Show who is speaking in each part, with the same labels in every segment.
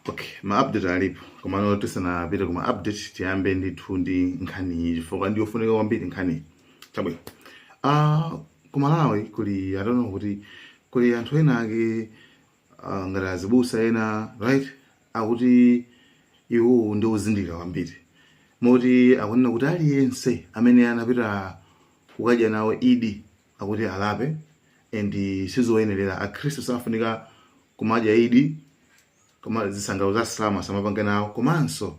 Speaker 1: Okay, ma update alipo, komano tisanapite kuma update, tiyambe ndithu ndi nkhaniyi chifukwa ndiyofunika kwambiri nkhaniyi. Chabwino, ku Malawi kuli, I don't know kuti kuli anthu ena ake, ngati azibusa ena, right, akuti iwo ndi ozindikira kwambiri, moti akunena kuti aliyense amene anapita kukadya nawo Idi akuti alape, and sizoyenerera, Akhristu safunika kumadya Idi, koma zisangalalo za Asilamu asamapange nawo, komanso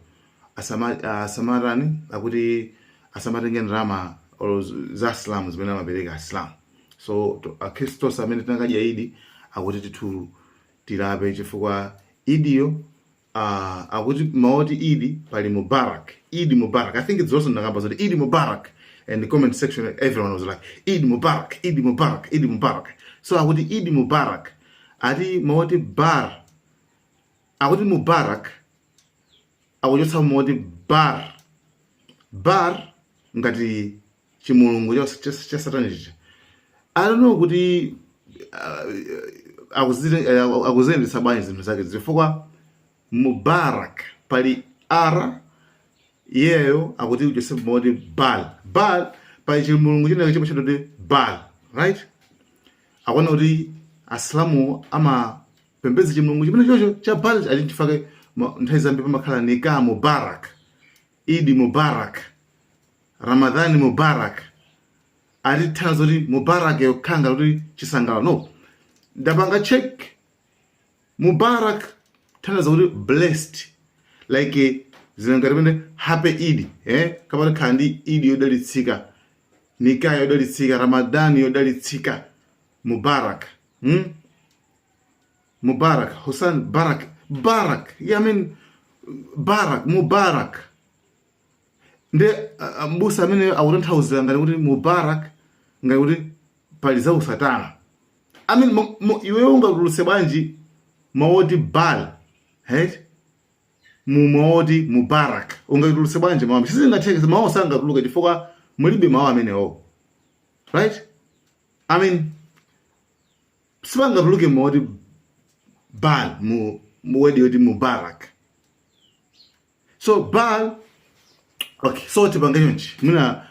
Speaker 1: asamatani, akuti asamatenge ndalama olo za Asilamu zimene amapereka Asilamu. So Akhristu tonse amene tinakadya Idi akuti tithu tilape, chifukwa Idiyo, akuti maoti Idi pali Mubarak, Idi Mubarak. I think it's also ndakamba zoti Idi Mubarak, and the comment section everyone was like, "Idi Mubarak, Idi Mubarak, Idi Mubarak." So akuti Idi Mubarak, ati maoti bar, akuti Mubarak akuchotsa moti bar, bar ngati chimulungu cha satani chicha. I don't know kuti akuziyendetsa bwanji zinthu zake, chifukwa Mubarak pali r iyeyo akuti uchotse moti bal, bal, pali chimulungu china chimwe kuti bal, right? Akuona kuti Asilamu amapembedza chimulungu chimene chocho cha Bal, ati chifake nthawi zambiri pamakhala Nikah Mubarak, Idi Mubarak, Ramadhani Mubarak. Ati thanza kuti Mubarak yokhanga kuti chisangalalo. No, ndapanga check, Mubarak thanza kuti blessed, like zina ngati pamene happy Idi, eh, kapena khala ndi Idi yodalitsika, Nikah yodalitsika, Ramadhani yodalitsika, Mubarak, Mubarak Hussein Barak, Barak, yeah, I mean Barak, Mubarak. Nde mbusa amene akutanthauzira ngati kuti Mubarak ngati kuti pali za usatana. I mean, iweyo ungatulutse bwanji mawoti bal, right, mu mawoti Mubarak? Ungatulutse bwanji mawu? Sizingatheke, mawu sangatuluke chifukwa mulibe mawu amenewo, right? I mean, sipangatuluke mawoti bal mu word yoti Mubarak. So bal, okay, so tipange chonchi mwina,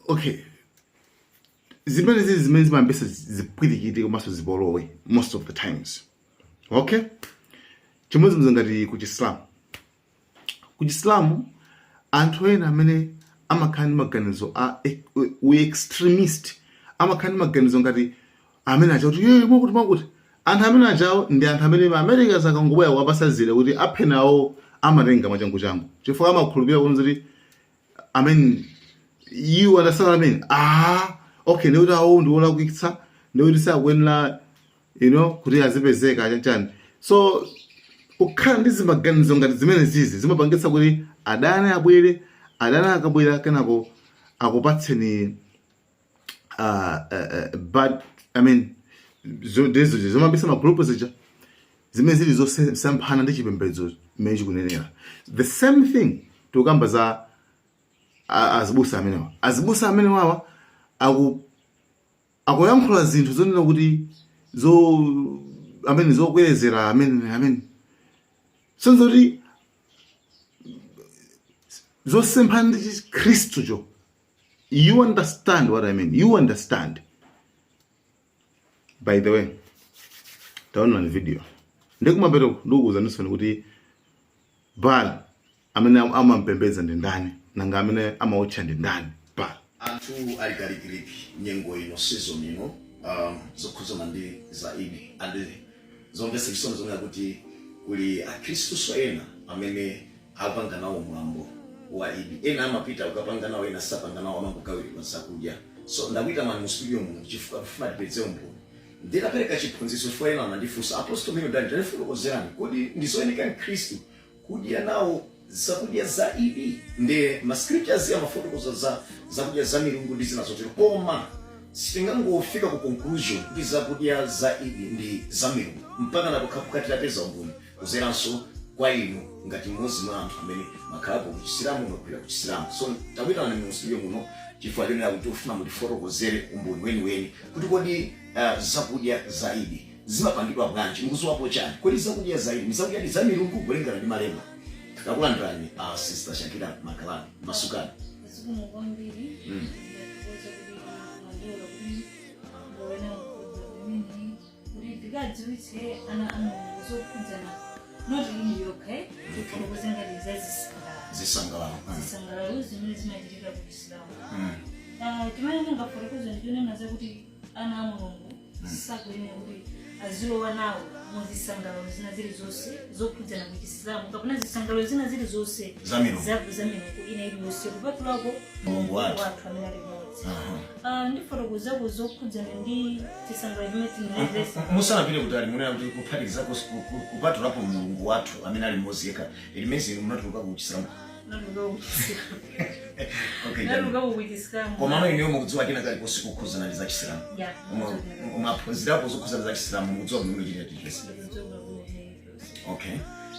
Speaker 1: okay, zimene zizi zimene zimayambisa zipwirikiti komanso zipolowe most of the times, okay? Chimodzimodzi ngati ku Chisilamu. Ku Chisilamu anthu ena amene amakhala ndi maganizo a we extremist, amakhala ndi maganizo ngati amene acha kuti ye mwakuti mwakuti, anthu amene achawo ndi anthu amene ma America sakangobwera kuwapasazira kuti aphe nawo, amatenga mwachangu changu chifukwa amakhulupirira kuti, I mean, you understand what I mean? Ah, okay, ndikuti awo ndi olakwitsa, ndikuti sakuyenera kuti azipezeka chanchani. So kukhala ndi zimaganizo ngati zimene zizi zimapangitsa kuti adani abwere. Adani akabwera, kenako akupatseni bad, I mean, ndizo zomabisa magrupu zija zimene zili zosemphana ndi chipembedzo mmene chikunenera. The same thing tikukamba za azibusa amenewa. Azibusa amenewawa akuyankhula zinthu zonena kuti zo amene zokwerezera amene sonzoti zosemphana ndi Chikhristucho. You understand what I mean? You understand? By the way, taona ni video, ndikumapeto ndikukuwuzanisoni kuti Baal amene amampembedza ndi ndani, nanga amene amautcha ndi ndani Baal.
Speaker 2: Anthu ali kalikiliki nyengo ino, season ino, zokhuzana ndi za Idi, and zomvetsa chisoni zonena kuti kuli Akhristuso ena amene akupanga nawo mwambo wa Idi. Ena amapita kukapanga nawo, ena sapanga nawo, amangogawiridwa zakudya. So ndakuitanani mu studio muno chifukwa kufuna tipeze umboni. Nditapereka chiphunzitso, chifukwa ena anandifunsa, "Apostle mino dani, tanifotokozerani, kodi ndizoyeneka Mkhristu kudya nawo zakudya za Idi?" Nde ma scriptures amafotokoza za zakudya za milungu ndi zina zotero, koma sitingangofika ku conclusion kuti zakudya za Idi ndi za milungu mpaka napokhapokha titapeza umboni kuzeranso kwa inu ngati mmodzi mwa anthu amene makhalapo ku Chisilamu, mwagwira ku Chisilamu. So takuitanani mu studio muno chifukwa chonena kuti ufuna mutifotokozere umboni weniweni kuti kodi zakudya za Idi Zimapangidwa bwanji? Mukuziwapo chani? Kodi zakudya za Idi zakudya za milungu kulingana ndi malemba? Takulandirani, Sister Shakira Makalani, masukani.
Speaker 3: Zikomo kwambiri. Ndiyathokoza kuti mandilola kuti ndilowe nawo program imeneyi kuti tikadziwitse ana a Mulungu zokhudzana not Idi yokha, tifotokoze ngati zazisangalalo.
Speaker 2: Zisangalalo.
Speaker 3: Zisangalalo zimene zimachitika ku Isilamu. Chimene ndingafotokoze ndichonena zakuti ana a Mulungu sakuyenera kuti azilowa nawo muzisangalalo zina zilizonse zokhudzana ku Chisilamu kapena zisangalalo zina zilizonse
Speaker 2: za milungu.
Speaker 3: za milungu ina iliyonse kupatulako
Speaker 2: Mulungu wathu.
Speaker 3: Wathu amene ali mmodzi. Ndifotokozako zokhudzana ndi chisangalalo chimene tinalezesa.
Speaker 2: Musanapite kutali, munena kuti kuphatikizako kupatulapo Mulungu wathu amene ali mmodzi yekha, limezi munatuluka ku Chisilamu? Okay.
Speaker 3: Natuluka ku Chisilamu.
Speaker 2: Komano ineyo mukudziwa kena kalikonse kukhudzana ndi za Chisilamu?
Speaker 3: Yeah.
Speaker 2: Mwaphunzirapo zokhudzana za Chisilamu? Mukudziwa bwino china chilichonse? Okay.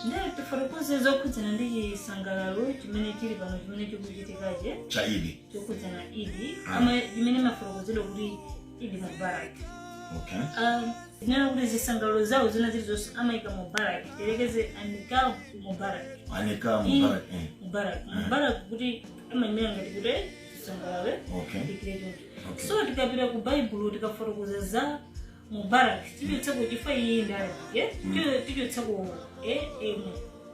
Speaker 3: Ndiye tifotokoze zokhudzana ndi chisangalalo chimene chili pano, chimene chikuchitikache
Speaker 2: cha Idi.
Speaker 3: Chokhudzana Idi, ama chimene mafotokozedwa kuti Idi Mubarak. Tinena kuti zisangalalo zawo zina zilizonse amayika Mubarak, tiyerekeze anika Mubarak.
Speaker 2: Anika Mubarak, eh.
Speaker 3: Mubarak, Mubarak, kuti amayimira ngati kuti chisangalalo tikire choncho. So tikapita ku Baibulo, tikafotokoza za Mubarak, tichotsako chifukwa iyi ndi Arabic, eh? Tichotsako e m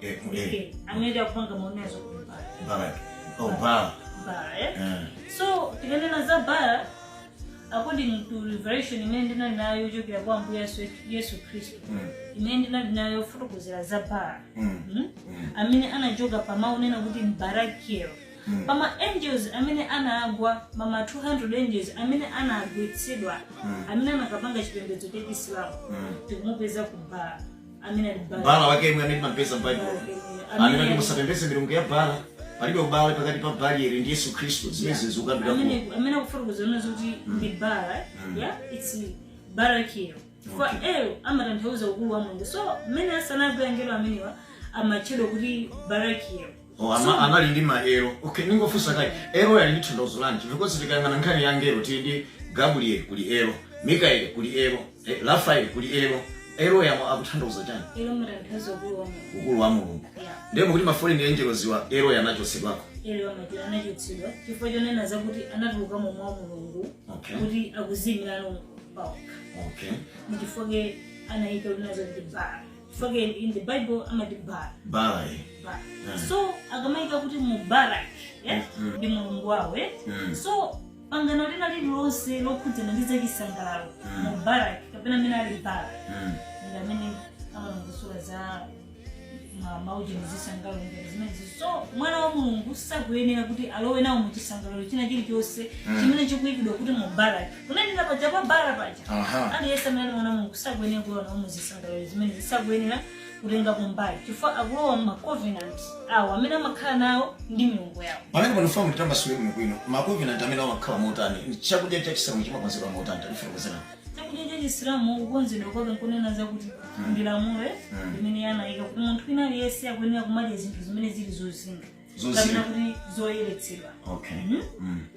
Speaker 2: Eh,
Speaker 3: ndi
Speaker 2: eh.
Speaker 3: k amene tikupanga maonezo ku Mubarak.
Speaker 2: Barak, oh, ba.
Speaker 3: Bara, eh?
Speaker 2: Eh.
Speaker 3: So tikanena za bara, according to revelation imene ndinali nayo yochokera kwa Ambuye Yesu Khristu, imene ndinali nayo yofotokozera za bara, Amene anachoka pamawu nena kuti Barakiel, pama angels amene anagwa, mama 200 angels amene anagwetsedwa, amene anakapanga chipembedzo cha Chisilamu, tikumupeza ku Bara amene ali Bara.
Speaker 2: Bala wake imwe amene timampeza m'Baibulo,
Speaker 3: Amene-
Speaker 2: amene musapembedze milungu ya Bala, palibe ubale pakati pa Balieli ndi Yesu Khristu, zimene zikukambira ku
Speaker 3: Amene akufotokoza nazo kuti ndi Bara, yeah, it's Barakiel, for El amatanthauza ukulu wa Mulungu. So mmene asanagwe angelo amenewa amatchedwa kuti Barakiel.
Speaker 2: Oh, anali ndi maero. Okay, ningofunsa kayi, ero yali ndi tanthauzo lanji? Because tikayang'ana nkhani ya angelo, tili ndi Gabriel kuli ero, Mikael kuli ero, Rafael kuli ero. Ero yamo akutanthauza chani?
Speaker 3: Ero amatanthauza ukulu wa Mulungu.
Speaker 2: Ukulu wa Mulungu.
Speaker 3: Yeah.
Speaker 2: Ndiye mukuti ma fallen angels wa ero yanachotsedwako?
Speaker 3: Ero anachotsedwa chifukwa chonena zakuti anatuluka momwe wa Mulungu kuti akuziyimirano pawokha. Ndichifukwa anayika lunazo kuti Bara, chifukwa in the Bible amati Bara.
Speaker 2: Bala, eh.
Speaker 3: Bara. So akamayika kuti Mubarak, eh? Ndi Mulungu wawo, eh? So pangano lina lililonse lokhudzana ndi zachisangalalo, Mubarak kapena amene ali Bara, ndi amene amalongosola za mauji zisangalalo ngati zimenezi. So mwana wa Mulungu sakuyenera kuti alowe nawo muchisangalalo china chilichonse chimene chikuyikidwa kuti Mubarak, kunenera paja pa Bara paja. Aliyense amene ali mwana wa Mulungu sakuyenera kulowa nawo muzisangalalo zimenezi, sakuyenera kutenga kumbali chifukwa akulowa ma covenant awo amene amakhala nawo ndi milungu yawo.
Speaker 2: Pamene panofuna kuti tambasule bwinobwino, ma covenant amene amakhala motani? Chakudya cha Chisilamu chimakonzedwa motani? Tatifotokozerani.
Speaker 3: Chakudya cha Chisilamu kukonzedwa kwake nkunena zakuti ndi lamulo limene anayika kuti munthu wina aliyense akuyenera kumadya zinthu zimene zili zozinga
Speaker 2: Zozinga.
Speaker 3: kapena kuti zoyeretsedwa.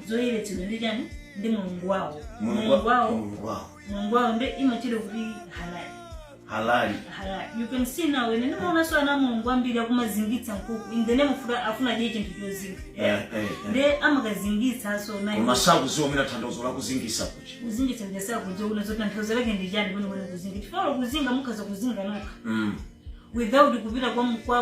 Speaker 3: Zoyeretsedwa ndi chani? Ndi Mulungu wawo. Mulungu wawo.
Speaker 2: Mulungu wawo.
Speaker 3: Mulungu wawo, ndi imachedwa kuti halali.
Speaker 2: Halali.
Speaker 3: Halali. You can see now, ine ndimaonanso ana Mulungu ambiri akumazingitsa nkhuku in the name of afuna adye chinthu chozinga. Ndi amakazingitsanso nayo.
Speaker 2: Koma sakuziwa umene tanthauzo la kuzingisa kuchi.
Speaker 3: Kuzingitsa kuja sakudziwa kuna zoti tanthauzo lake ndi chani kwenikweni kuzinga, chifukwa kuzinga mukhaza kuzinga nokha without kupita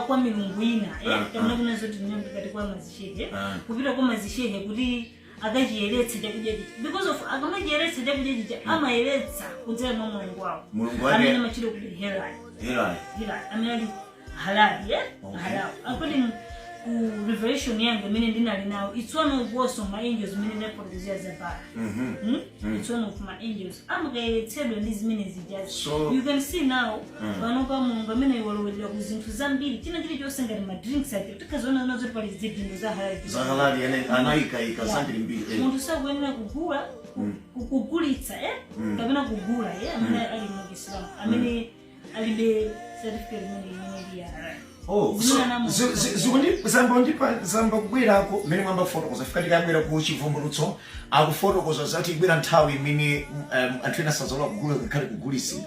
Speaker 3: kwa milungu ina, eh? Kapena kuna zoti ndikati kwa mazishehe, kupita kwa mazishehe kuti akachiyeretse chakudya chicha, because of akamachiyeretsa chakudya chicha amayeretsa kudzera mwa Mulungu wawo
Speaker 2: Mulungu wake-
Speaker 3: amene amachedwa kuti Helali.
Speaker 2: Helali.
Speaker 3: Helali amene ali halali, eh?
Speaker 2: Okay.
Speaker 3: Halali according ku revelation yangu imene ndinali nawo, it's one of also my angels imene ndafotokozera za Bara. It's one of my angels amakayeretsedwa ndi zimene zijazi. You can see now, panopa Mulungu amene walowelera ku zinthu zambiri, china chilichonse ngati ma drinks ake, tikaziona nazo kuti pali zidindo za halali.
Speaker 2: Za halali anayikayika zambiri mbiri, eh.
Speaker 3: Munthu sakuyenera kugula, kugulitsa, eh? Kapena kugula, eh? Amene ali mu Chisilamu amene alibe Certificate imene imene ili ya halal.
Speaker 2: Oh, so
Speaker 3: Zimene anamu-
Speaker 2: zamba kubwerako mmene mwamba kufotokoza fika tikabwera ku Chivumbulutso, akufotokoza zati ibwera nthawi imene anthu ena sazalola kugula ngakhale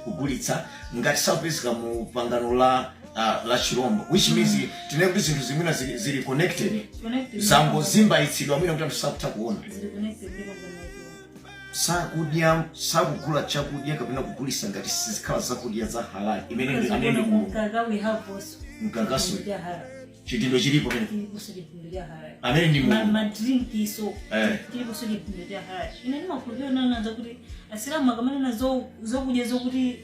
Speaker 2: kugulitsa ngati sapezeka mu pangano la chirombo, which means tinene kuti zinthu zimwina zili connected.
Speaker 3: Connected.
Speaker 2: Zangozimbayitsidwa mwina kuti anthu sakutha kuona.
Speaker 3: Zili connected ndi pangano la chirombo.
Speaker 2: Sakudya, sakugula chakudya kapena kugulitsa ngati sizikhala zakudya za halal imene ndi amene ndi Mulungu.
Speaker 3: Mkaka we have also.
Speaker 2: Mkakaso.
Speaker 3: Chidindo cha halal.
Speaker 2: Chidindo chilipo pene.
Speaker 3: Chiliponso chidindo cha halal.
Speaker 2: Amene ndi Mulungu.
Speaker 3: Ma drink iso. Chiliponso chidindo cha halal. Ine ndimakhulupirira nana zakuti Asilamu akamanena zokudya zokuti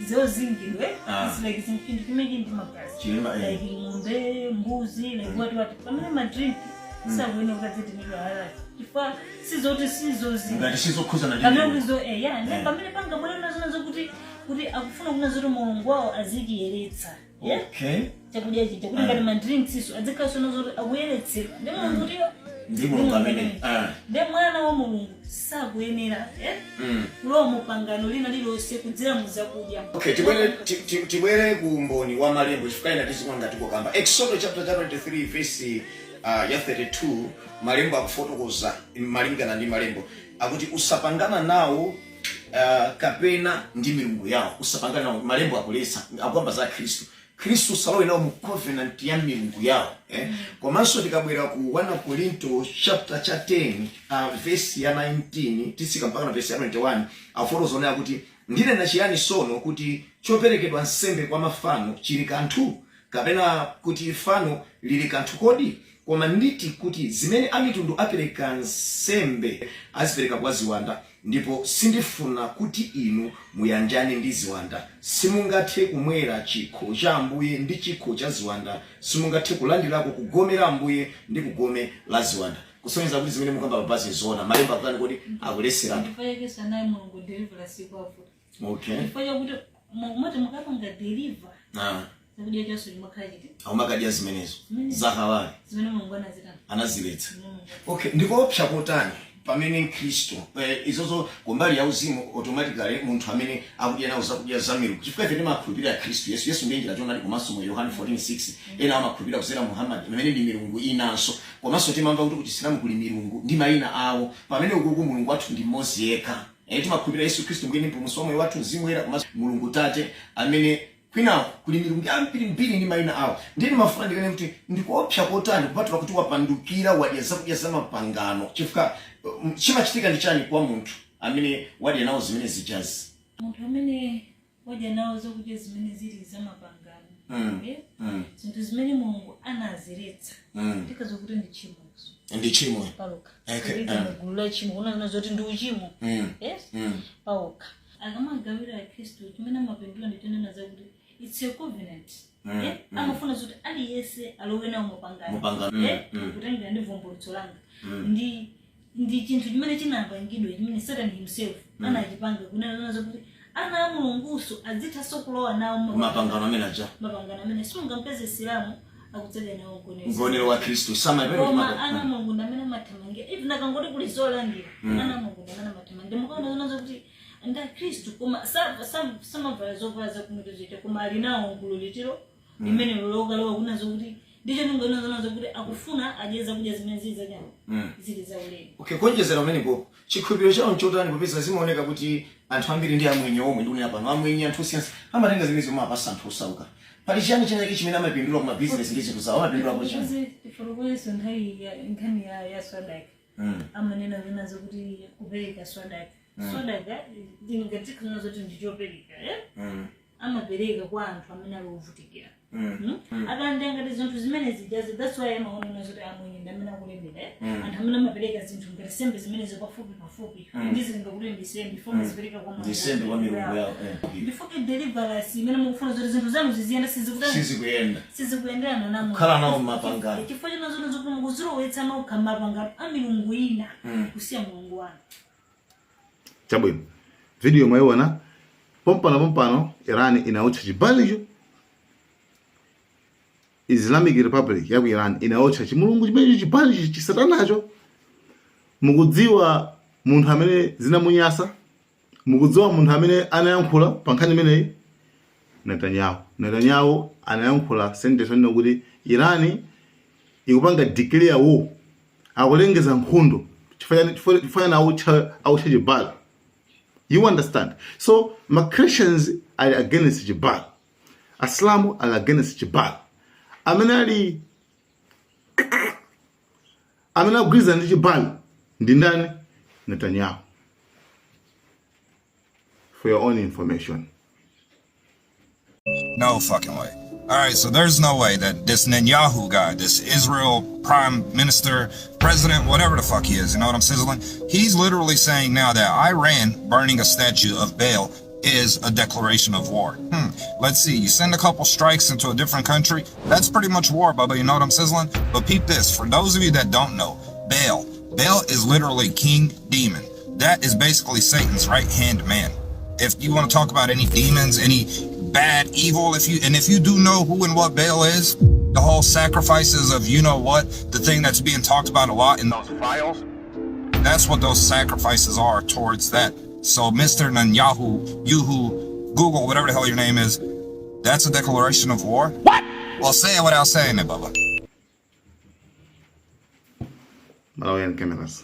Speaker 3: zozingidwe, it's like chinthu chimene chili ndi magazi.
Speaker 2: Chilima.
Speaker 3: Like ng'ombe, mbuzi, like what what. Pamene ma drink sakuyenera kuti azitinidwa halal. Chifukwa sizoti sizozi.
Speaker 2: Ngati sizokhuzana ndi
Speaker 3: Pamene
Speaker 2: Mulungu.
Speaker 3: kuti zo ya ndi pamene pangabwera nazo zokuti akufuna kuna zoti Mulungu wawo azichiyeretsa. Yeah? Chakudya ichi chakuti ngati ma drinks iso azikhalanso nazo kuti akuyeretsedwa ndi Mulungu kutiyo.
Speaker 2: Ndi Mulungu amene.
Speaker 3: Ndi mwana wa Mulungu sakuyenera kulowa mu pangano lina lililonse kudzera mu zakudya.
Speaker 2: Okay, tibwere ku umboni wa malembo, chifukwa ina tizikuona ngati kokamba. Exodo chapter cha 23 verse ya 32, malembo akufotokoza malingana ndi malembo akuti usapangana nawo kapena ndi milungu yawo. Usapangana nawo, malembo akuletsa, akuyamba za Khristu. Khristu usalowe nawo mu covenant ya milungu yawo, eh? Komanso tikabwera ku 1 Korinto chapter cha 10 verse ya 19 tisika mpaka na verse ya 21, afotokoza onena kuti ndinena chiyani sono? Kuti choperekedwa nsembe kwa mafano chili kanthu, kapena kuti fano lili kanthu kodi? Koma nditi kuti zimene amitundu apereka nsembe azipereka kwa ziwanda, ndipo sindifuna kuti inu muyanjane ndi ziwanda. Simungathe kumwera chikho cha Ambuye ndi chikho cha ziwanda, simungathe kulandirako kugome la Ambuye ndi kugome la ziwanda. Kusonyeza kuti zimene mukamba papazi zoona, malemba akutani kodi? Akuleseratu.
Speaker 3: Chifukwa chake sanayi Mulungu deliver sikwavuta. Chifukwa chakuti moti mukapanga deliver zakudya chaso chimakhala chiti?
Speaker 2: Aumakadya zimenezo za halali.
Speaker 3: Zimene Mulungu anazitana.
Speaker 2: Anaziletsa.
Speaker 3: Zimene Mulungu.
Speaker 2: Okay, ndikoopsa kotani pamene Mkhristu izozo kumbali ya uzimu, automatically munthu amene akudya nawo zakudya za milungu, chifukwa ife timakhulupirira Khristu Yesu. Yesu ndiye njira, choonadi komanso moyo, Yohane 14:6. Ena amakhulupirira kuzera Muhammad amene ndi milungu inanso. Komanso timamva kuti kuchisilamu kuli milungu ndi mayina awo, pamene ukuku Mulungu wathu ndi mmodzi yekha. Timakhulupirira Yesu Khristu ngeni mpulumutsi wa moyo wathu, Mzimu Woyera komanso Mulungu Tate, amene kwinawo kuli milungu yambirimbiri ndi mayina awo. Ndiye ndimafuna ndikane kuti ndikuopsa kotani kupatula kuti wapandukira, wadya zakudya za mapangano, chifukwa chimachitika ndi chani kwa munthu amene wadya nawo zimene zijazi?
Speaker 3: Munthu amene wadya nawo zakudya zimene zili zamapangano, zinthu zimene Mulungu anaziletsa, tikaza kuti ndi tchimo.
Speaker 2: Ndi chimo.
Speaker 3: Palokha. Kulika mugulu la tchimo, kunena zoti ndi uchimo. Yes, pawokha. Akamagawira Akhristu, chimene amapindula ndi chonena zakuti it's a covenant. Amafuna zoti aliyense alowe nawo mupangano.
Speaker 2: Mupangano.
Speaker 3: Kutengera ndi vumbulutso langa, ndi chinthu chimene chinapangidwa, chimene Satan himself anachipanga, kunena nazo kuti ana a Mulunguso adzithanso kulowa nawo
Speaker 2: mapangano amene aja.
Speaker 3: Mapangano amene simungampeze Silamu akudzadya nawo mgonero.
Speaker 2: Mgonero wa Khristu sama.
Speaker 3: Koma ana a Mulungu ndi amene amathamangira. Even akangoti kuli zolandira, ana a Mulungu ndi amene amathamangira. Mukaona zonazo kuti ndi Akhristu, koma samavala zovala zakumitu zija, koma ali nawo gulu litiro limene lokalowa kunazo kuti ndicho ningoona zonazo kuti akufuna adye zakudya zimene zili zachani, zili zaulere.
Speaker 2: Okay, kuonjezera pamenepo, chikhulupiriro chawo nchotani, popeza zimaoneka kuti anthu ambiri ndi amwenye omwe ndikunena pano, amwenye, anthu osiyana amatenga zimene zomwe amapasa anthu osauka? Pali chiyani chinake chimene amapindula kuma business ndi zinthu zawo? Amapindulapo chani?
Speaker 3: Tifotokoze, tifotokozeso nthawi ya nkhani ya swadaka. Amanena zinazo kuti kupereka swadaka, swadaka ndingatikhala zoti ndichopereka, eh? Amapereka kwa anthu amene ali ovutikira. Akandi ngati zinthu zimene zijazi, that's why amaonena zoti amwenye ndi amene akulemera, eh? Anthu amene amapereka zinthu ngati sembe zimenezo pafupi pafupi, ndizilinga kuti ndi sembe foma zipereka kwa Mulungu.
Speaker 2: Ndi sembe kwa milungu yawo.
Speaker 3: Ndifoke deliverance imene mukufuna zoti zinthu zanu ziziyenda, sizikutani?
Speaker 2: Sizikuyenda.
Speaker 3: Sizikuyenderana namo.
Speaker 2: Kukhala nawo mmapangano.
Speaker 3: Chifukwa chino zoti zokuti mukuzilowetsa nokha mapangano a milungu ina kusiya Mulungu wanu.
Speaker 1: Chabwino, video mwayiona pompano pompano. Iran inaotcha chibalicho. Islamic Republic ya ku Iran inaotcha chimulungu chimenecho, chibalicho, chisatanacho. Mukudziwa munthu amene zinamunyasa? Mukudziwa munthu amene anayankhula pa nkhani imeneyi? Netanyahu. Netanyahu anayankhula sentence yonena kuti Iran ikupanga declare war, akulengeza nkhondo chifukwa chani? Awotcha chibalo. You understand? So ma Christians ali against chibalo, Asilamu ali against chibalo, amene akugwirizana ndi chibalo ndi ndani? Netanyahu. For your own information.
Speaker 4: No fucking way. All right, so there's no way that this Nenyahu guy, this Israel prime minister, president, whatever the fuck he is, you know what I'm sizzling? He's literally saying now that Iran burning a statue of Baal is a declaration of war. Let's see. You send a couple strikes into a different country, that's pretty much war, Bubba. You know what I'm sizzling? But peep this. For those of you that don't know, Baal. Baal is literally king demon. That is basically Satan's right hand man. If you want to talk about any demons, any bad evil, if you do know who and what Baal is, the whole sacrifices of you know what, the thing that's being talked about a lot in those files, that's what those sacrifices are towards that. So Mr. Netanyahu, Yuhu, Google, whatever the hell your name is, that's a declaration of war? What? Well, say it without saying it, Bubba.
Speaker 1: Malawian Cameras.